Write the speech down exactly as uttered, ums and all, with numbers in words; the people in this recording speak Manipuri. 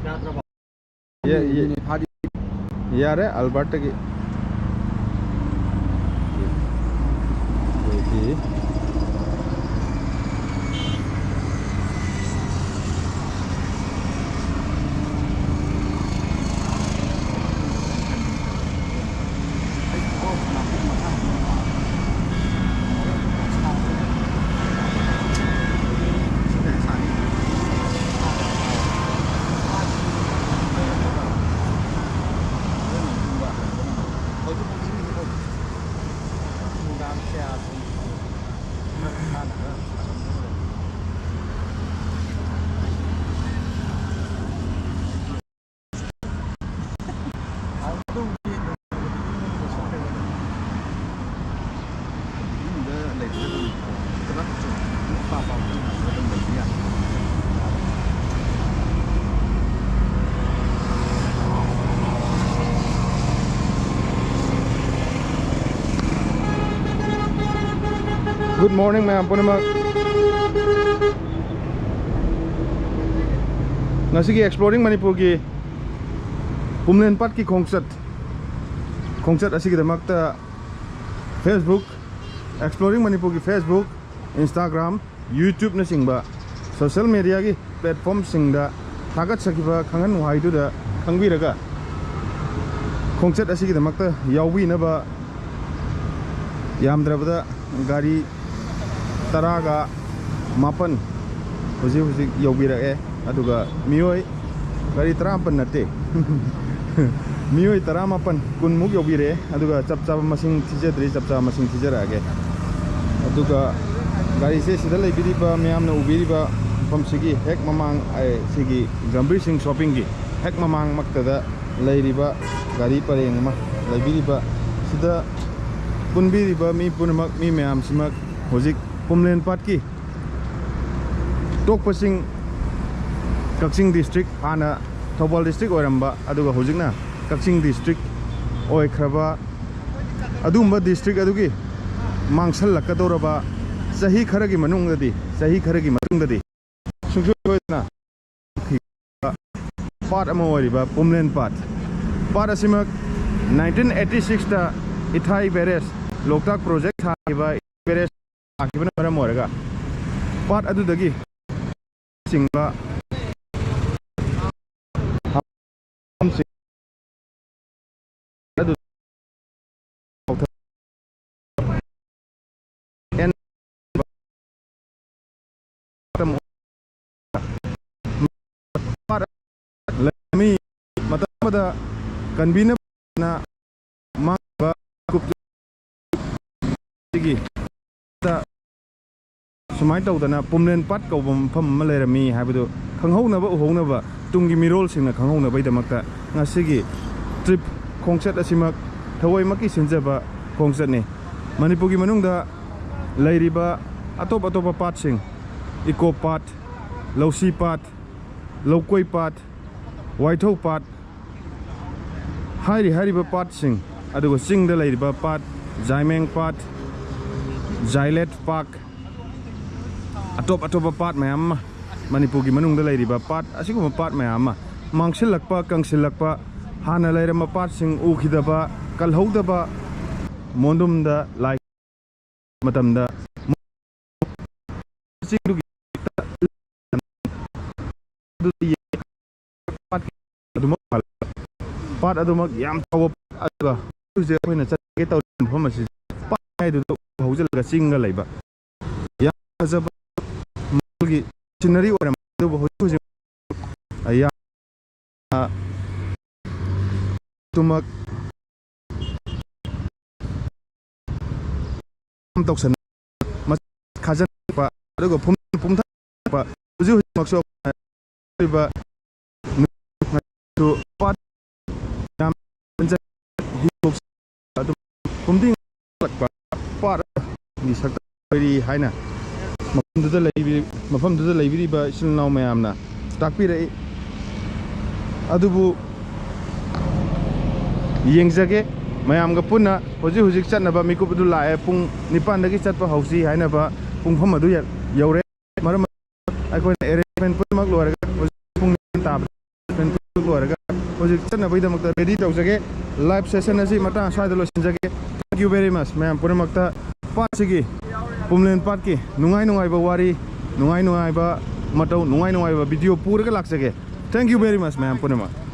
ꯌꯥ-, ꯌꯥ-, ꯃꯤꯅꯤꯠ ꯐꯥꯗꯤ꯫ ꯌꯥꯔꯦ, ꯑꯜꯕꯔꯠꯇꯒꯤ꯫ Good morning, ꯃꯌꯥꯝ ꯄꯨꯝꯅꯃꯛ꯫ ꯉꯁꯤꯒꯤ Exploring ꯃꯅꯤꯄꯨꯔꯒꯤ ꯄꯨꯝꯂꯦꯟ ꯄꯥꯠꯀꯤ ꯈꯣꯡꯆꯠ, ꯈꯣꯡꯆꯠ ꯑꯁꯤꯒꯤꯗꯃꯛꯇ Facebook, Exploring ꯃꯅꯤꯄꯨꯔꯒꯤ Facebook, Instagram, YouTubeꯅꯆꯤꯡꯕ social mediaꯒꯤ platformꯁꯤꯡꯗ ꯊꯥꯒꯠꯆꯈꯤꯕ ꯈꯪꯍꯟ ꯋꯥꯍꯩꯗꯨꯗ ꯈꯪꯕꯤꯔꯒ, ꯈꯣꯡꯆꯠ ꯑꯁꯤꯒꯤꯗꯃꯛꯇ ꯌꯥꯎꯕꯤꯅꯕ ꯌꯥꯝꯗ꯭ꯔꯕꯗ ꯒꯥꯔꯤ ꯇꯔꯥꯒ ꯃꯥꯄꯟ ꯍꯧꯖꯤꯛ ꯍꯧꯖꯤꯛ ꯌꯧꯕꯤꯔꯛꯑꯦ꯫ ꯑꯗꯨꯒ ꯃꯤꯑꯣꯏ, ꯒꯥꯔꯤ ꯇꯔꯥꯃꯥꯄꯟ ꯅꯠꯇꯦ, ꯃꯤꯑꯣꯏ ꯇꯔꯥꯃꯥꯄꯟ, ꯀꯨꯟꯃꯨꯛ ꯌꯧꯕꯤꯔꯛꯑꯦ꯫ ꯑꯗꯨꯒ ꯆꯞ ꯆꯥꯕ ꯃꯁꯤꯡ ꯊꯤꯖꯗ꯭ꯔꯤ, ꯆꯞ ꯆꯥꯕ ꯃꯁꯤꯡ ꯊꯤꯖꯔꯛꯑꯒꯦ꯫ ꯑꯗꯨꯒ ꯒꯥꯔꯤꯁꯦ ꯁꯤꯗ ꯂꯩꯕꯤꯔꯤꯕ, ꯃꯌꯥꯝꯅ ꯎꯕꯤꯔꯤꯕ ꯃꯐꯝꯁꯤꯒꯤ ꯍꯦꯛ ꯃꯃꯥꯡ, ꯑꯦ, ꯁꯤꯒꯤ ꯒꯝꯚꯤꯔ ꯁꯤꯡ ꯁꯣꯞꯄꯤꯡꯒꯤ ꯍꯦꯛ ꯃꯃꯥꯡꯃꯛꯇꯗ ꯂꯩꯔꯤꯕ ꯒꯥꯔꯤ ꯄꯔꯦꯡ ꯑꯃ ꯂꯩꯕꯤꯔꯤꯕ, ꯁꯤꯗ ꯄꯨꯟꯕꯤꯔꯤꯕ ꯃꯤ ꯄꯨꯝꯅꯃꯛ, ꯃꯤ ꯃꯌꯥꯝꯁꯤꯃꯛ ꯍꯧꯖꯤꯛ ꯄꯨꯝꯂꯦꯟ ꯄꯥꯠꯀꯤ ꯇꯣꯛꯄ ꯆꯤꯡ, ꯀꯛꯆꯤꯡ district, ꯍꯥꯟꯅ ꯊꯧꯕꯥꯜ district ꯑꯣꯏꯔꯝꯕ, ꯑꯗꯨꯒ ꯍꯧꯖꯤꯛꯅ ꯀꯛꯆꯤꯡ district ꯑꯣꯏꯈ꯭ꯔꯕ ꯑꯗꯨꯒꯨꯝꯕ district ꯑꯗꯨꯒꯤ ꯃꯥꯡꯁꯜꯂꯛꯀꯗꯧꯔꯕ ꯆꯍꯤ ꯈꯔꯒꯤ ꯃꯅꯨꯡꯗꯗꯤ, ꯆꯍꯤ ꯈꯔꯒꯤ ꯃꯇꯨꯡꯗꯗꯤ ꯁꯨꯡꯁꯣꯏ ꯁꯣꯏꯗꯅ ꯄꯥꯠ ꯑꯃ ꯑꯣꯏꯔꯤꯕ ꯄꯨꯝꯂꯦꯟ ꯄꯥꯠ꯫ ꯄꯥꯠ ꯑꯁꯤꯃꯛ nineteen eighty sixꯇ ꯏꯊꯥꯏ ꯕꯦꯔꯦꯖ, ꯂꯣꯛꯇꯥꯛ ꯄ꯭ꯔꯣꯖꯦꯛ ꯁꯥꯈꯤꯕ ꯕꯦꯔꯦꯖ ꯁꯥꯈꯤꯕꯅ ꯃꯔꯝ ꯑꯣꯏꯔꯒ ꯄꯥꯠ ꯑꯗꯨꯗꯒꯤ ꯆꯤꯡꯕ ꯑꯗꯨ ꯂꯩꯔꯝꯃꯤ꯫ ꯃꯇꯝ ꯑꯃꯗ ꯀꯟꯕꯤꯅꯕ ꯃꯥꯡꯈꯤꯕ ꯀꯨꯞ ꯑꯁꯤꯒꯤ ꯁꯨꯃꯥꯏꯅ ꯇꯧꯗꯅ ꯄꯨꯝꯂꯦꯟ ꯄꯥꯠ ꯀꯧꯕ ꯃꯐꯝ ꯑꯃ ꯂꯩꯔꯝꯃꯤ ꯍꯥꯏꯕꯗꯨ ꯈꯪꯍꯧꯅꯕ, ꯎꯍꯧꯅꯕ, ꯇꯨꯡꯒꯤ ꯃꯤꯔꯣꯜꯁꯤꯡꯅ ꯈꯪꯍꯧꯅꯕꯒꯤꯗꯃꯛꯇ ꯉꯁꯤꯒꯤ ꯇ꯭ꯔꯤꯞ ꯈꯣꯡꯆꯠ ꯑꯁꯤꯃꯛ ꯊꯑꯣꯏꯃꯛꯀꯤ ꯁꯤꯟꯖꯕ ꯈꯣꯡꯆꯠꯅꯤ꯫ ꯃꯅꯤꯄꯨꯔꯒꯤ ꯃꯅꯨꯡꯗ ꯂꯩꯔꯤꯕ ꯑꯇꯣꯞ ꯑꯇꯣꯞꯄ ꯄꯥꯠꯁꯤꯡ, ꯏꯀꯣ ꯄꯥꯠ, ꯂꯧꯁꯤ ꯄꯥꯠ, ꯂꯧꯀꯣꯏ ꯄꯥꯠ, ꯋꯥꯏꯊꯧ ꯄꯥꯠ, ꯍꯥꯏꯔꯤ ꯍꯥꯏꯔꯤꯕ ꯄꯥꯠꯁꯤꯡ, ꯑꯗꯨꯒ ꯆꯤꯡꯗ ꯂꯩꯔꯤꯕ ꯄꯥꯠ, ꯖꯥꯏꯃꯦꯡ ꯄꯥꯠ, ꯖꯥꯏꯂꯦꯠ ꯄꯥꯛ, ꯑꯇꯣꯞ ꯑꯇꯣꯞꯄ ꯄꯥꯠ ꯃꯌꯥꯝ ꯑꯃ, ꯃꯅꯤꯄꯨꯔꯒꯤ ꯃꯅꯨꯡꯗ ꯂꯩꯔꯤꯕ ꯄꯥꯠ, ꯑꯁꯤꯒꯨꯝꯕ ꯄꯥꯠ ꯃꯌꯥꯝ ꯑꯃ ꯃꯥꯡꯁꯤꯜꯂꯛꯄ, ꯀꯪꯁꯤꯜꯂꯛꯄ, ꯍꯥꯟꯅ ꯂꯩꯔꯝꯕ ꯄꯥꯠꯁꯤꯡ ꯎꯈꯤꯗꯕ, ꯀꯜꯍꯧꯗꯕ, ꯃꯣꯟꯗꯨꯝꯗ ꯂꯥꯏ ꯃꯇꯝꯗ ꯆꯤꯡꯗꯨꯒꯤ ꯑꯗꯨꯃꯛ ꯄꯥꯠ ꯑꯗꯨꯃꯛ ꯌꯥꯝ ꯆꯥꯎꯕ ꯄꯥꯠ, ꯑꯗꯨꯒ ꯍꯧꯖꯤꯛ ꯑꯩꯈꯣꯏꯅ ꯆꯠꯀꯦ ꯇꯧꯔꯤꯕ ꯃꯐꯝ ꯑꯁꯤ ꯄꯥꯠ ꯃꯌꯥꯏꯗꯨꯗ ꯍꯧꯖꯤꯜꯂꯒ ꯆꯤꯡꯒ ꯂꯩꯕ ꯌꯥꯝ ꯐꯖꯕ ꯃꯈꯜꯒꯤ ꯁꯤꯅꯔꯤ ꯑꯣꯏꯔꯝꯃꯤ꯫ ꯑꯗꯨꯕꯨ ꯍꯧꯖꯤꯛ ꯍꯧꯖꯤꯛ ꯌꯥꯝ ꯑꯗꯨꯃꯛ ꯇꯧꯁꯟ-, ꯈꯥꯖꯤꯟꯕ, ꯑꯗꯨꯒ ꯐꯨꯝ-, ꯄꯨꯝꯊꯔꯛꯄ, ꯍꯧꯖꯤꯛ ꯍꯧꯖꯤꯛꯃꯛꯁꯨ ꯑꯩꯈꯣꯏꯅ ꯂꯩꯔꯤꯕ ꯄꯥꯠ ꯌꯥꯝ ꯑꯗꯨꯝ ꯐꯨꯝꯗꯤꯡꯂꯛꯄ ꯄꯥꯠ ꯑꯃꯒꯤ ꯁꯛꯇꯝ ꯑꯣꯏꯔꯤ ꯍꯥꯏꯅ ꯃꯐꯝꯗꯨꯗ ꯂꯩꯕꯤ-, ꯃꯐꯝꯗꯨꯗ ꯂꯩꯕꯤꯔꯤꯕ ꯏꯆꯤꯜ ꯏꯅꯥꯎ ꯃꯌꯥꯝꯅ ꯇꯥꯛꯄꯤꯔꯛꯏ꯫ ꯑꯗꯨꯕꯨ ꯌꯦꯡꯖꯒꯦ꯫ ꯃꯌꯥꯝꯒ ꯄꯨꯟꯅ ꯍꯧꯖꯤꯛ ꯍꯧꯖꯤꯛ ꯆꯠꯅꯕ ꯃꯤꯀꯨꯞ ꯑꯗꯨ ꯂꯥꯛꯑꯦ꯫ ꯄꯨꯡ ꯅꯤꯄꯥꯟꯗꯒꯤ ꯆꯠꯄ ꯍꯧꯁꯤ ꯍꯥꯏꯅꯕ ꯄꯨꯡꯐꯝ ꯑꯗꯨ ꯌ-, ꯌꯧꯔꯦ꯫ ꯃꯔꯝ ꯑꯩꯈꯣꯏꯅ arrangement ꯄꯨꯝꯅꯃꯛ ꯂꯣꯏꯔꯒ ꯍꯧꯖꯤꯛ ꯄꯨꯡ ꯅꯤꯄꯥꯟ ꯇꯥꯕꯗ arrangement ꯂꯣꯏꯔꯒ ꯍꯧꯖꯤꯛ ꯆꯠꯅꯕꯒꯤꯗꯃꯛꯇ ready ꯇꯧꯖꯒꯦ꯫ Live session ꯑꯁꯤ ꯃꯇꯥꯡ ꯑꯁ꯭ꯋꯥꯏꯗ ꯂꯣꯏꯁꯤꯟꯖꯒꯦ꯫ Thank you very much ꯃꯌꯥꯝ ꯄꯨꯝꯅꯃꯛꯇ꯫ ꯄꯥꯠꯁꯤꯒꯤ, ꯄꯨꯝꯂꯦꯟ ꯄꯥꯠꯀꯤ ꯅꯨꯡꯉꯥꯏ ꯅꯨꯡꯉꯥꯏꯕ ꯋꯥꯔꯤ, ꯅꯨꯡꯉꯥꯏ ꯅꯨꯡꯉꯥꯏꯕ ꯃꯇꯧ, ꯅꯨꯡꯉꯥꯏ ꯅꯨꯡꯉꯥꯏꯕ video ꯄꯨꯔꯒ ꯂꯥꯛꯆꯒꯦ꯫ Thank you very much ꯃꯌꯥꯝ ꯄꯨꯝꯅꯃꯛ꯫